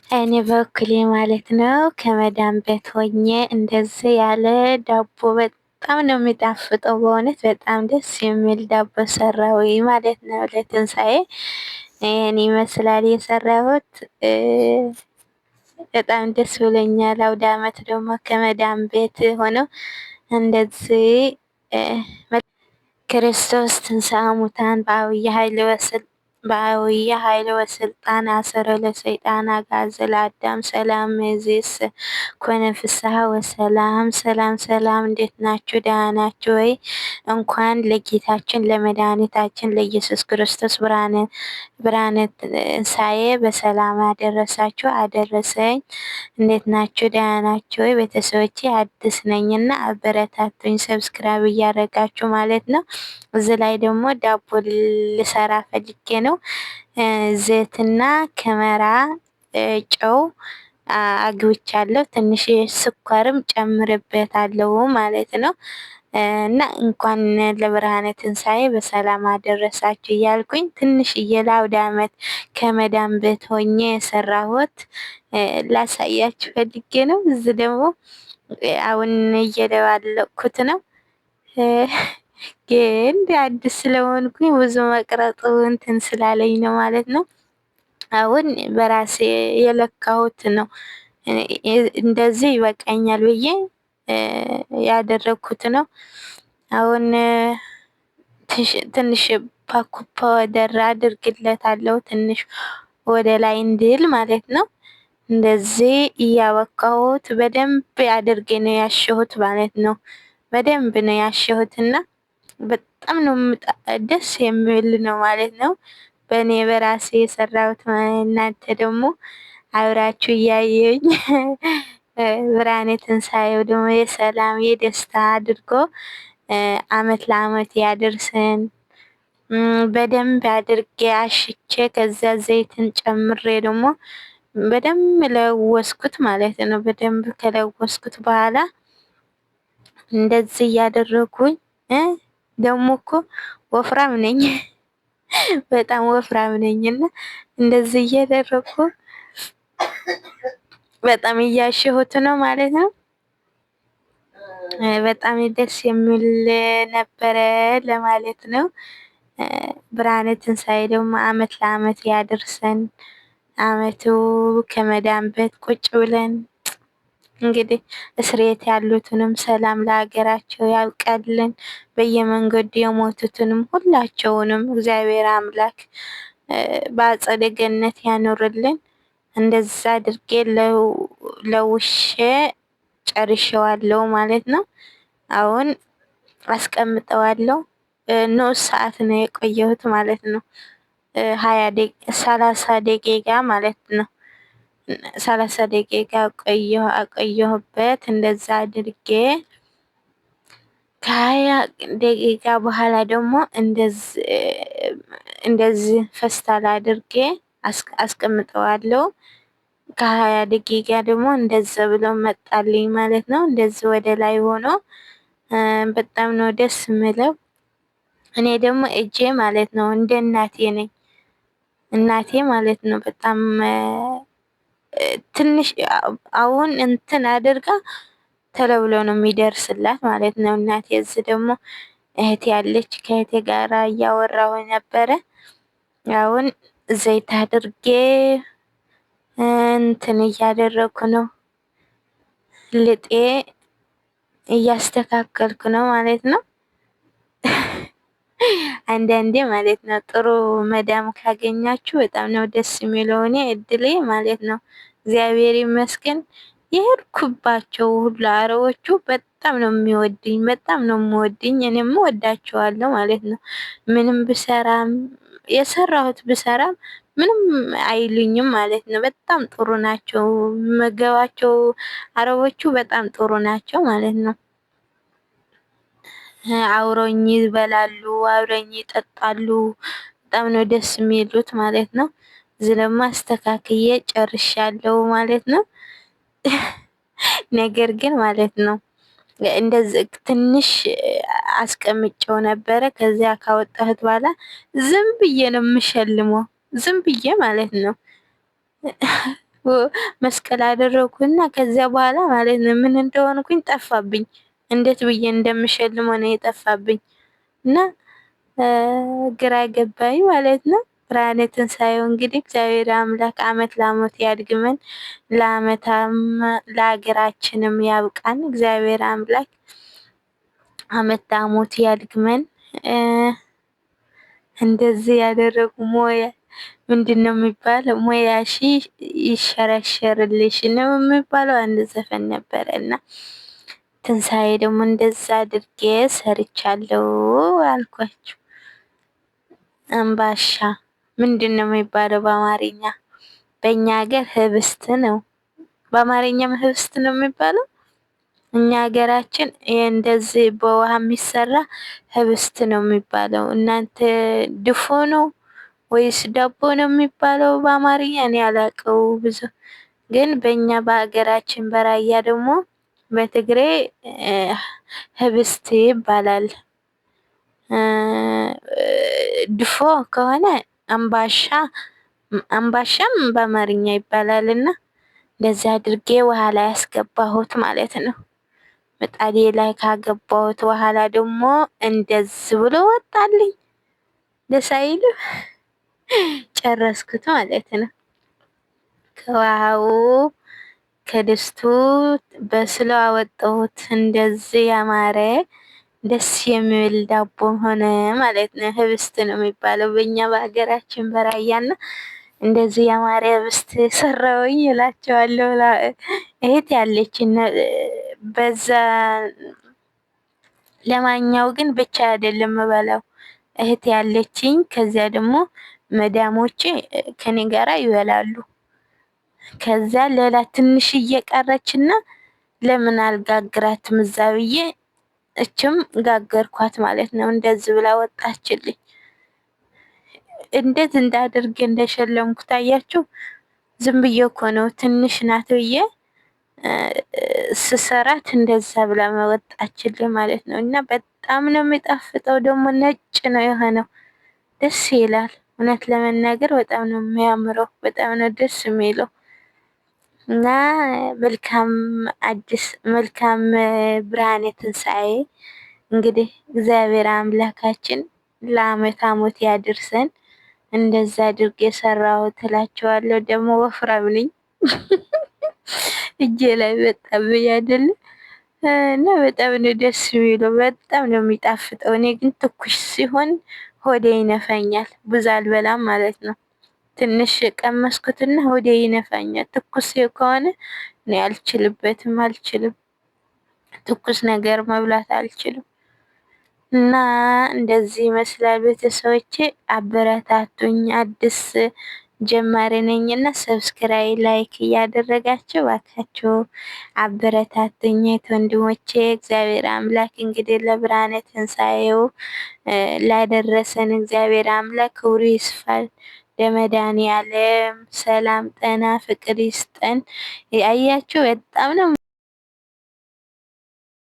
እኔ በኩሌ ማለት ነው ከመዳም ቤት ሆኜ እንደዚህ ያለ ዳቦ በጣም ነው የሚጣፍጠው። በእውነት በጣም ደስ የሚል ዳቦ ሰራዊ ማለት ነው ለትንሳኤ። ይህን ይመስላል የሰራሁት። በጣም ደስ ብሎኛል። አውደ አመት ደግሞ ከመዳም ቤት ሆነው እንደዚህ ክርስቶስ ትንሣኤ ሙታን በዐቢይ ኃይል በዐቢይ ኃይል ወስልጣን አሰሮ ለሰይጣን አግዓዘ ለአዳም ሰላም እምይእዜሰ ኮነ ፍስሐ ወሰላም። ሰላም ሰላም፣ እንዴት ናችሁ? ደህና ናችሁ ወይ? እንኳን ለጌታችን ለመድኃኒታችን ለኢየሱስ ክርስቶስ ብርሃነ ትንሣኤ በሰላም አደረሳችሁ አደረሰኝ። እንዴት ናችሁ? ደህና ናችሁ ወይ? ቤተሰቦቼ አዲስ ነኝና አበረታቱኝ፣ subscribe እያደረጋችሁ ማለት ነው። እዚህ ላይ ደግሞ ዳቦ ልሰራ ፈልጌ ነው። ዘይትና ከመራ ጨው አግብቻለሁ። ትንሽ ስኳርም ጨምርበታለሁ ማለት ነው። እና እንኳን ለብርሃነ ትንሣኤ በሰላም አደረሳችሁ እያልኩኝ ትንሽዬ ለአውደ ዓመት ከመዳም ቤት ሆኜ የሰራሁት ላሳያችሁ ፈልጌ ነው። እዚህ ደግሞ አሁን እየደባለቅኩት ነው። ግን አዲስ ስለሆንኩኝ ብዙ መቅረጡ እንትን ስላለኝ ነው ማለት ነው። አሁን በራሴ የለካሁት ነው። እንደዚህ ይበቃኛል ብዬ ያደረግኩት ነው። አሁን ትንሽ baking powder አድርግለታለሁ ትንሽ ወደ ላይ እንድል ማለት ነው። እንደዚህ እያበቃሁት በደንብ አድርጌ ነው ያሸሁት ማለት ነው። በደንብ ነው ያሸሁትና በጣም ነው ደስ የሚል ነው ማለት ነው። በእኔ በራሴ የሰራሁት እናንተ ደግሞ አብራችሁ እያየኝ ብርሃነ ትንሣኤው ደግሞ የሰላም የደስታ አድርጎ አመት ለአመት ያደርሰን። በደንብ አድርጌ አሽቼ ከዛ ዘይትን ጨምሬ ደግሞ በደንብ ለወስኩት ማለት ነው። በደንብ ከለወስኩት በኋላ እንደዚህ እያደረጉኝ ደግሞ እኮ ወፍራም ነኝ፣ በጣም ወፍራም ነኝ እና እንደዚህ እያደረኩ በጣም እያሸሁት ነው ማለት ነው። በጣም ደስ የሚል ነበረ ለማለት ነው። ብርሃነ ትንሣኤ ደግሞ አመት ለአመት ያደርሰን። አመቱ ከመዳን ቤት ቁጭ ብለን እንግዲህ እስሬት ያሉትንም ሰላም ለሀገራቸው ያብቃልን። በየመንገዱ የሞቱትንም ሁላቸውንም እግዚአብሔር አምላክ በአጸደ ገነት ያኖርልን። እንደዛ አድርጌ ለውሼ ጨርሼዋለሁ ማለት ነው። አሁን አስቀምጠዋለሁ። ንዑስ ሰዓት ነው የቆየሁት ማለት ነው። 30 ደቂቃ ማለት ነው። 30 ደቂቃ አቆየሁበት። እንደዛ አድርጌ ከ20 ደቂቃ በኋላ ደግሞ እንደዚህ ፈስታል አድርጌ አስቀምጠዋለሁ። ከ20 ደቂቃ ደግሞ እንደዛ ብሎ መጣልኝ ማለት ነው። እንደዚህ ወደ ላይ ሆኖ በጣም ነው ደስ ምለው። እኔ ደግሞ እጄ ማለት ነው እንደ እናቴ ነኝ። እናቴ ማለት ነው በጣም ትንሽ አሁን እንትን አድርጋ ተለብሎ ነው የሚደርስላት ማለት ነው። እናቴ እዚህ ደግሞ እህቴ ያለች ከእህቴ ጋራ እያወራሁ ነበረ። አሁን ዘይት አድርጌ እንትን እያደረኩ ነው፣ ልጤ እያስተካከልኩ ነው ማለት ነው። አንዳንዴ ማለት ነው ጥሩ መዳም ካገኛችሁ በጣም ነው ደስ የሚለው። እኔ እድሌ ማለት ነው እግዚአብሔር ይመስገን የሄድኩባቸው ሁሉ አረቦቹ በጣም ነው የሚወድኝ፣ በጣም ነው የሚወድኝ። እኔም ወዳቸዋለሁ ማለት ነው። ምንም ብሰራም የሰራሁት ብሰራም ምንም አይሉኝም ማለት ነው። በጣም ጥሩ ናቸው። መገባቸው አረቦቹ በጣም ጥሩ ናቸው ማለት ነው። አብረውኝ ይበላሉ፣ አብረውኝ ይጠጣሉ። በጣም ነው ደስ የሚሉት ማለት ነው። እዚህ ደግሞ አስተካክዬ ጨርሻለሁ ማለት ነው። ነገር ግን ማለት ነው እንደዚህ ትንሽ አስቀምጨው ነበረ። ከዚያ ካወጣሁት በኋላ ዝም ብዬ ነው የምሸልመው፣ ዝም ብዬ ማለት ነው። መስቀል አደረኩና ከዚያ በኋላ ማለት ነው ምን እንደሆንኩኝ ጠፋብኝ። እንዴት ብዬ እንደምሸልመው ነው የጠፋብኝ እና ግራ ገባኝ ማለት ነው። ብርሃነ ትንሣኤው እንግዲህ እግዚአብሔር አምላክ አመት ለአመት ያድግመን፣ ለአመታም ለሀገራችንም ያብቃን። እግዚአብሔር አምላክ አመት ለአመት ያድግመን። እንደዚህ ያደረጉ ሞያ ምንድን ነው የሚባለው? ሞያሺ ይሸረሸርልሽ ነው የሚባለው። አንድ ዘፈን ነበረ እና ትንሣኤ ደግሞ እንደዛ አድርጌ ሰርቻለሁ አልኳችሁ። አምባሻ ምንድን ነው የሚባለው በአማርኛ? በእኛ ሀገር ህብስት ነው። በአማርኛም ህብስት ነው የሚባለው። እኛ ሀገራችን እንደዚህ በውሃ የሚሰራ ህብስት ነው የሚባለው። እናንተ ድፎ ነው ወይስ ዳቦ ነው የሚባለው በአማርኛ? እኔ አላውቀው ብዙ። ግን በእኛ በሀገራችን በራያ ደግሞ በትግሬ ህብስት ይባላል። ድፎ ከሆነ አምባሻ አምባሻም በአማርኛ ይባላል። እና እንደዚህ አድርጌ ውሃ ላይ ያስገባሁት ማለት ነው። ምጣዴ ላይ ካገባሁት በኋላ ደግሞ እንደዚህ ብሎ ወጣልኝ። ደስ አይልም? ጨረስኩት ማለት ነው። ከውሃው ከድስቱ በስሎ አወጣሁት። እንደዚህ ያማረ ደስ የሚል ዳቦ ሆነ ማለት ነው። ህብስት ነው የሚባለው በእኛ በሀገራችን በራያና እንደዚህ ያማረ ህብስት ሰራውኝ እላቸዋለሁ። እህት ያለች በዛ ለማኛው ግን ብቻ አይደለም እበላው እህት ያለችኝ። ከዚያ ደግሞ መዳሞቼ ከኔ ጋራ ይበላሉ። ከዚያ ሌላ ትንሽ እየቀረችና ለምን አልጋግራትም እዛ ብዬ እችም ጋገርኳት ማለት ነው። እንደዚህ ብላ ወጣችልኝ። እንዴት እንዳደርግ እንደሸለምኩ ታያችሁ። ዝም ብዬ እኮ ነው ትንሽ ናት ብዬ ስሰራት እንደዛ ብላ መወጣችልኝ ማለት ነው። እና በጣም ነው የሚጣፍጠው። ደግሞ ነጭ ነው የሆነው፣ ደስ ይላል። እውነት ለመናገር በጣም ነው የሚያምረው፣ በጣም ነው ደስ የሚለው። እና መልካም አዲስ መልካም ብርሃነ ትንሣኤ። እንግዲህ እግዚአብሔር አምላካችን ለአመት አመት ያድርሰን። እንደዛ አድርጌ የሰራሁት እላቸዋለሁ። ደግሞ ወፍራም ነኝ እጄ ላይ በጣም አይደለ እና በጣም ነው ደስ የሚለው፣ በጣም ነው የሚጣፍጠው። እኔ ግን ትኩስ ሲሆን ሆዴ ይነፋኛል፣ ብዙ አልበላም ማለት ነው። ትንሽ ቀመስኩትና ሆዴ ይነፋኛል። ትኩስ ከሆነ እኔ አልችልበትም፣ አልችልም። ትኩስ ነገር መብላት አልችልም። እና እንደዚህ ይመስላል ቤተሰቦቼ፣ አበረታቱኝ። አዲስ ጀማሪ ነኝና subscribe፣ like እያደረጋችሁ ባካችሁ አበረታቱኝ ወንድሞቼ። እግዚአብሔር አምላክ እንግዲህ ለብርሃነ ትንሣኤው ላደረሰን እግዚአብሔር አምላክ ክብሩ ይስፋል። ለመድኃኒዓለም ሰላም፣ ጤና፣ ፍቅር ይስጠን። አያችሁ በጣም ነው።